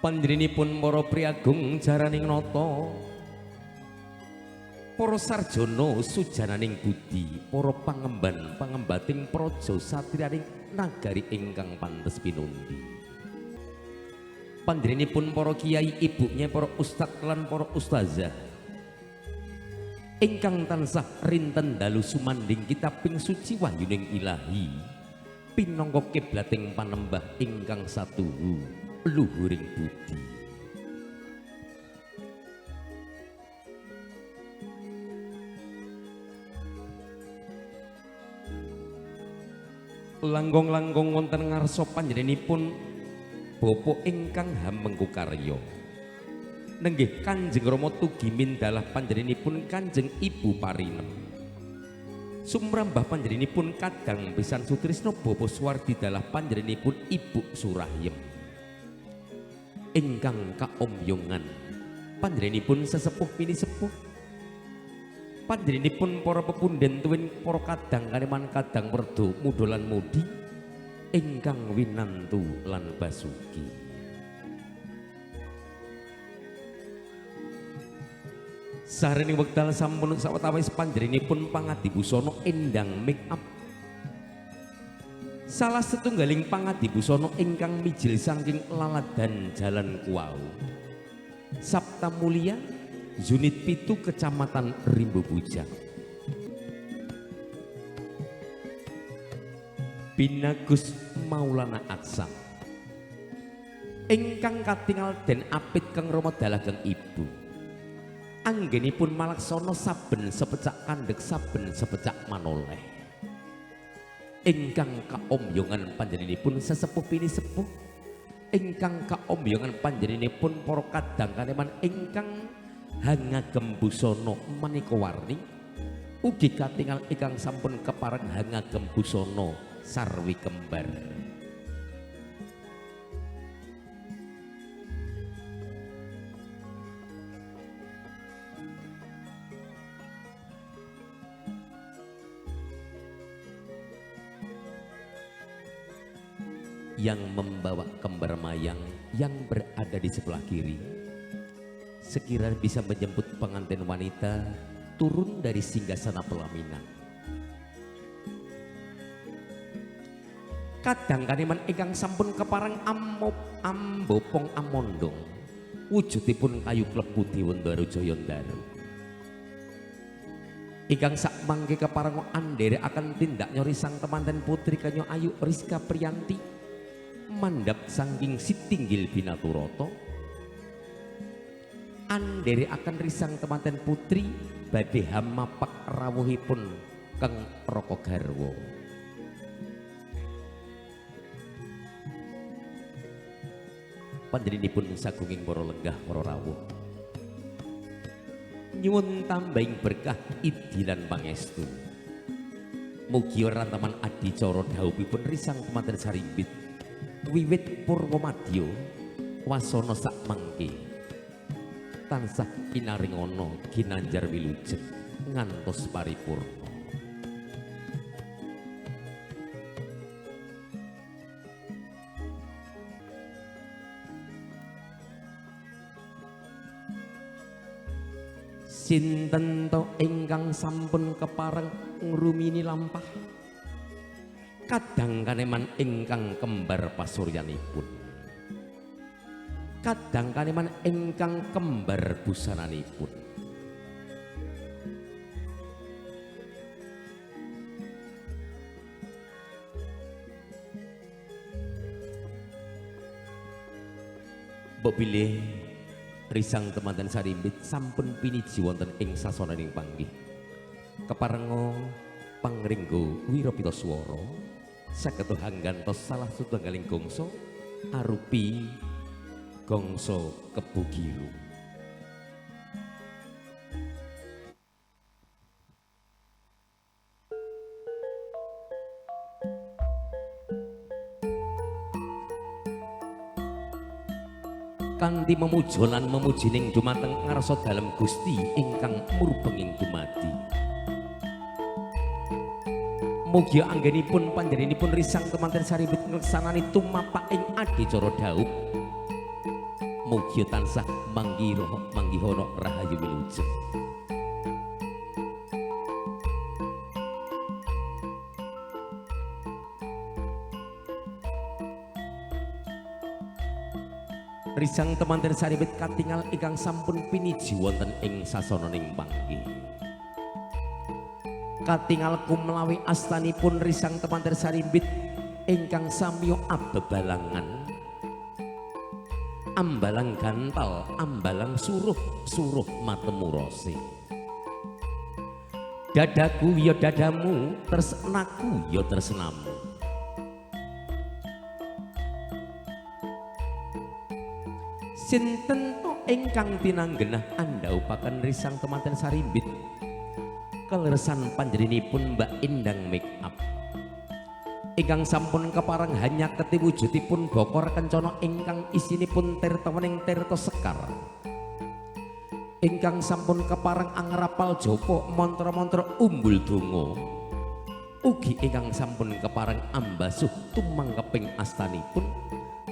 Panjenenganipun para priagung jaraning nata, para sarjana sujananing budi, para pangemban pangembating praja satriyaning nagari ingkang pantes pinundi. Panjenenganipun para kiai, ibunya para ustadz lan para ustazah ingkang tansah rinten dalu sumanding kitabing suci wahyuning ilahi pinangka kiblating panembah ingkang satuhu luhuring budi. Langgong-langgong wonten ngarsa panjenenganipun Bapak ingkang hamengku karya. Nenggih Kanjeng Rama Tugimin dalah panjenenganipun Kanjeng Ibu Parinem. Sumrambah panjenenganipun Kadang Besan Sutrisno Bapak Suwardi dalah panjenenganipun Ibu Surahyem. Ingkang kaomyongan panjenenganipun sesepuh pinisepuh. Panjenenganipun para pepunden tuwin para kadang kaneman kadang werda muda lan mudi ingkang winantu lan basuki. Sarene wekdal sampun sawetawis panjenenganipun pangadibusana endang make up. Salah setunggaling pangadibusana ingkang mijil saking laladan Jalan Kuau, Sapta Mulia, Unit 7, Kecamatan Rimbo Bujang. Binagus Maulana Aksam ingkang katingal den apit kang rama dalah kang ibu. Anggenipun malaksana saben sepecak kandhek saben sepecak manoleh. Ingkang kaomyongan panjenenganipun sesepuh pinisepuh, ingkang kaomyongan panjenenganipun para kadang kaneman ingkang hangagem busana maneka warni, ugi katingal ingkang sampun kepareng hangagem busana sarwi kembar. Yang membawa kembar mayang yang berada di sebelah kiri sekiranya bisa menjemput pengantin wanita turun dari singgasana pelaminan. Kadang kaniman ingkang sampun kepareng ambopong amondong wujudipun kayu klebu Dewandaru Jayandaru. Ingkang sak mangke kepareng andere akan tindak nyori sang temanten putri Kanyo Ayu Rizka Priyanti mandhap saking sitinggil binaturata andere akan risang temanten putri badhe hamapak rawuhipun Kang Raka Garwa. Panjenenganipun sagunging para lenggah para rawuh nyuwun tambahing berkah idhi lan pangestu. Mugi rantaman adicara dhawuhipun risang temanten sarimbit wiwit purwamadya wasana sak mangke tansah pinaringana ginanjar wilujeng ngantos paripurna. Sinten to ingkang sampun kepareng ngrumini lampah kadang kaneman ingkang kembar pasuryanipun, kadang kaneman ingkang kembar busananipun. Mbok bilih risang temanten sarimbit sampun piniji wonten ing sasonaning panggih. Keparenga pangringgo wirapita swara saged hanggantos salah satunggaling gongso arupi gongso Kebo Giru. Kanthi memuja lan memujining dumateng ngarsa dalem Gusti ingkang murbenging dumadi. Mugi anggenipun panjenenganipun risang temanten sarimbit ngleksanani tumapak ing adicara dhaup. Mugi tansah manggihono rahayu wilujeng. Risang temanten sarimbit katingal ingkang sampun piniji wonten ing sasananing panggih. Katingal kumlawi astanipun risang temanten sarimbit ingkang samyo abebalangan. Ambalang gantal, ambalang suruh, suruh matemurose. Dadaku ya dadamu, tresnaku ya tresnamu. Sinten to ingkang tinanggenah andhaupaken risang temanten sarimbit keleresan panjenenganipun Mbak Endang make up ingkang sampun kepareng hanya ketiwujudipun bokor kencana ingkang isinipun tirta wening tirta sekar ingkang sampun kepareng angrapal japa mantra-mantra umbul donga ugi ingkang sampun kepareng ambasuh tumangkeping astanipun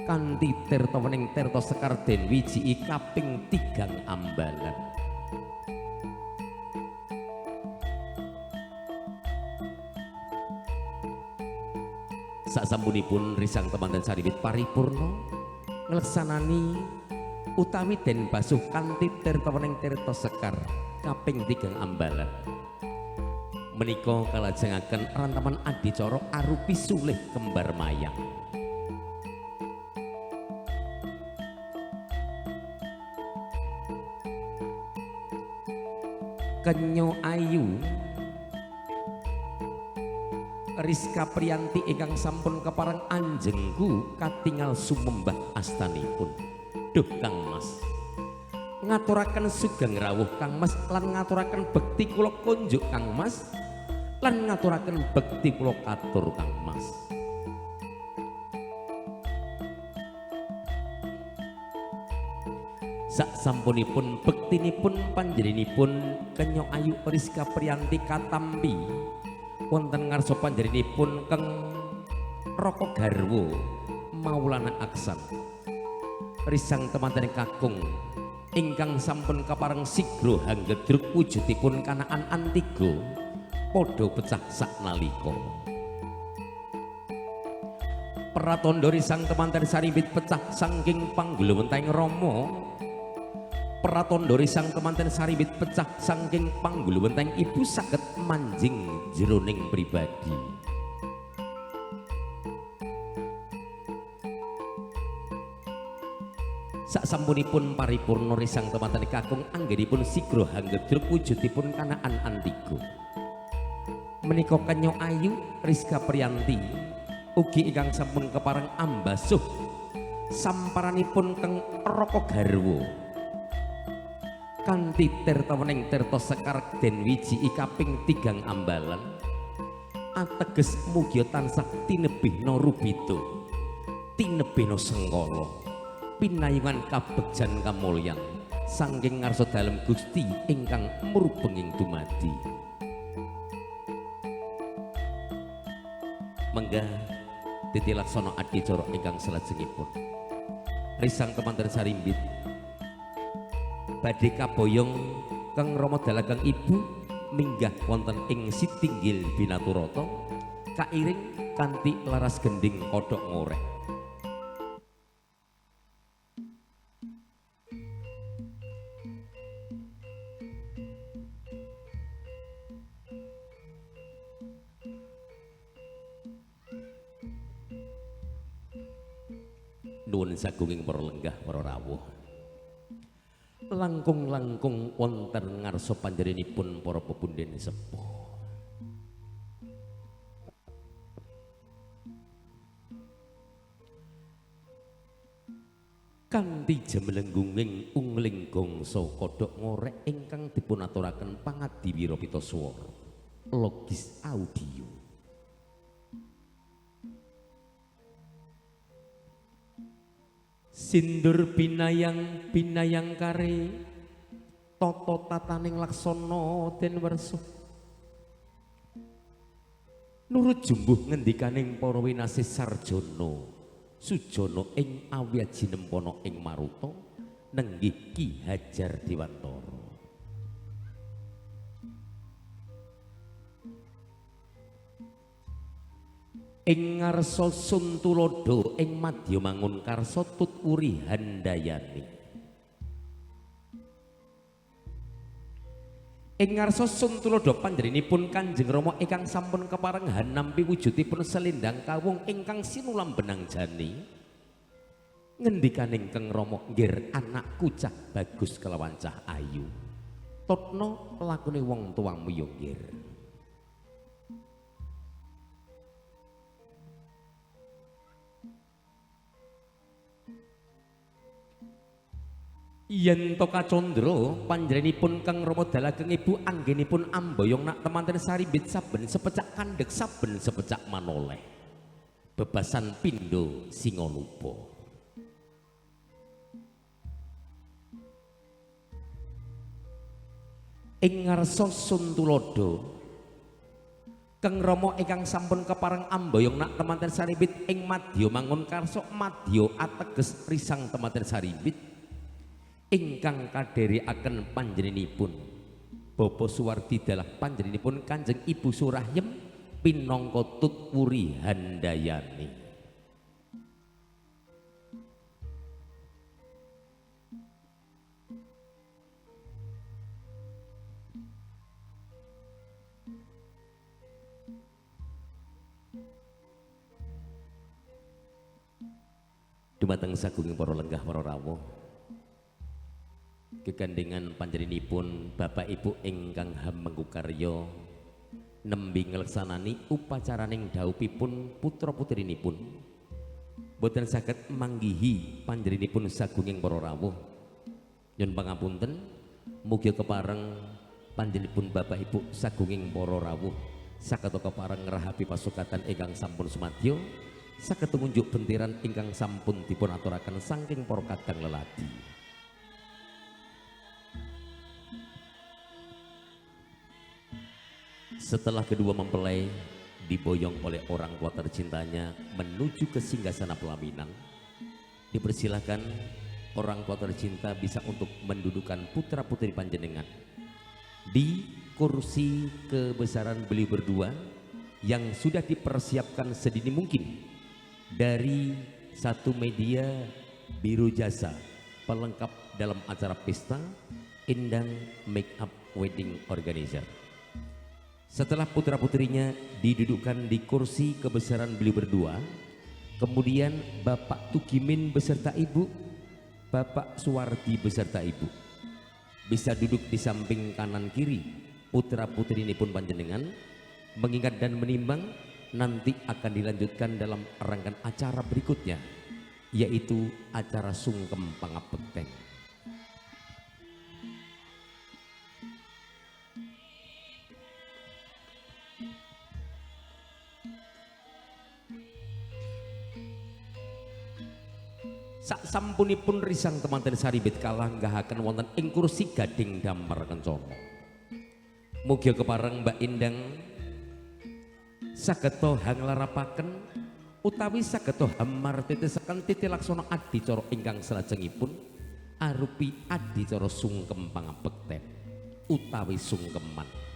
kanthi tirta wening tirta sekar den wijiki kaping tigang ambalan. Sasampunipun risang temanten sarimbit paripurna ngleksanani utawi den basuh kanthi tirta wening tirta sekar kaping tigang ambalan. Menika kalajengaken rantaman adicara arupi sulih kembar mayang. Kenyo Ayu Rizka Priyanti ingkang sampun kepareng anjengku katingal sumembah astanipun. Duh Kang Mas, ngaturaken sugeng rawuh Kang Mas lan ngaturaken bekti kula kunjuk Kang Mas lan ngaturaken bekti kula katur Kang Mas. Sak sampunipun bektinipun panjenenganipun Kenyo Ayu Rizka Priyanti katampi wonten ngarsa panjenenganipun Keng Raka Garwa Maulana Aksan. Risang temanten kakung ingkang sampun kapareng sigra hanggedruk wujudipun kanaan antiga padha pecah saknalika. Pratandha risang temanten sarimbit pecah saking panggulawentahing Rama. Pratandha risang temanten sarimbit pecah saking panggulawentahing ibu saged manjing jroning pribadi. Sasampunipun paripurna risang temanten kakung anggenipun sigra hanggedruk wujudipun kanaan antiga. Menika Kenyo Ayu Rizka Priyanti ugi ingkang sampun kepareng ambasuh samparanipun Keng Raka Garwa kanthi tirta wening tirta sekar den wijiki kaping tigang ambalan ateges mugia tansah tinebihna rubita tinebihna sengkala pinayungan kabegjan kamulyan saking ngarsa dalem Gusti ingkang mrubenging dumadi. Menggah titi laksana adicara ingkang salajengipun risang temanten sarimbit badhe kaboyong Kang Rama Dalagang Ibu minggah wonten ing sitinggil binaturata kairing kanthi laras gending kodhok ngorek. Nuwun sagunging para lenggah para rawuh. Langkung-langkung wonten ngarsa panjenenganipun para pepundhen sepuh. Kanthi jemelenggunging ungling gongso kodhok ngorek ingkang dipunaturaken pangadiwira pita swara logis audio. Sindur binayang binayang kare tata tataning laksana den wersa nurut jumbuh ngendikaning para winasih sarjana sujana ing awyaji nempana ing maruta nenggih Ki Hajar Dewantara. Ing ngarsa Sun Tulodo ing madya mangun karsa tut wuri handayani. Ing ngarsa Sun Tulodo panjenenganipun Kanjeng Rama ingkang sampun kepareng hanampi wujudipun selendang kawung ingkang sinulam benang jani. Ngendikaning Kang Rama, "Nggir anakku cah bagus kelawan cah ayu. Totno lakune wong tuamu ya nggir." Yen to kacandra panjenenganipun Kang Rama dalageng ibu anggenipun amboyong nak temanten sarimbit saben sepecak kandhek saben sepecak manoleh. Bebasan pindho singalupa. Ing ngarsa Sun Tulodo Kang Rama ingkang sampun kepareng amboyong nak temanten sarimbit ing madya mangun karsa madya ateges risang temanten sarimbit ingkang kadherekaken panjenenganipun Bapak Suwardi dalah panjenenganipun Kanjeng Ibu Surahyem pinangka tut wuri handayani. Dumateng sagunging para lenggah para rawuh, kegandengan panjenenganipun Bapak Ibu ingkang hamengku karya nembe ngleksanani upacaraning dhaupipun putra putrinipun boten saged manggihi panjenenganipun sagunging para rawuh. Nyuwun pangapunten, mugi kepareng panjenenganipun Bapak Ibu sagunging para rawuh saged kepareng ngrahapi pasukatan ingkang sampun sumadyo, saged ngunjuk bentiran ingkang sampun dipun aturaken saking para kadang leladi. Setelah kedua mempelai diboyong oleh orang tua tercintanya menuju ke singgasana pelaminan, dipersilahkan orang tua tercinta bisa untuk mendudukan putra putri panjenengan di kursi kebesaran beliau berdua yang sudah dipersiapkan sedini mungkin dari satu media biru jasa pelengkap dalam acara pesta Indang Make Up Wedding Organizer. Setelah putra-putrinya didudukkan di kursi kebesaran beliau berdua, kemudian Bapak Tugimin beserta Ibu, Bapak Suwardi beserta Ibu bisa duduk di samping kanan kiri putra-putri ini pun panjenengan, mengingat dan menimbang nanti akan dilanjutkan dalam rangkaian acara berikutnya, yaitu acara sungkem pangabekten. Sak sampunipun risang temanten saribit kalanggahaken wonten ing kursi gading damar kencana. Mugi kepareng Mbak Indang sageta hanglarapaken utawi sageta hamar titisaken titi laksana adicara ingkang salajengipun arupi adicara sungkem pangabekten utawi sungkeman.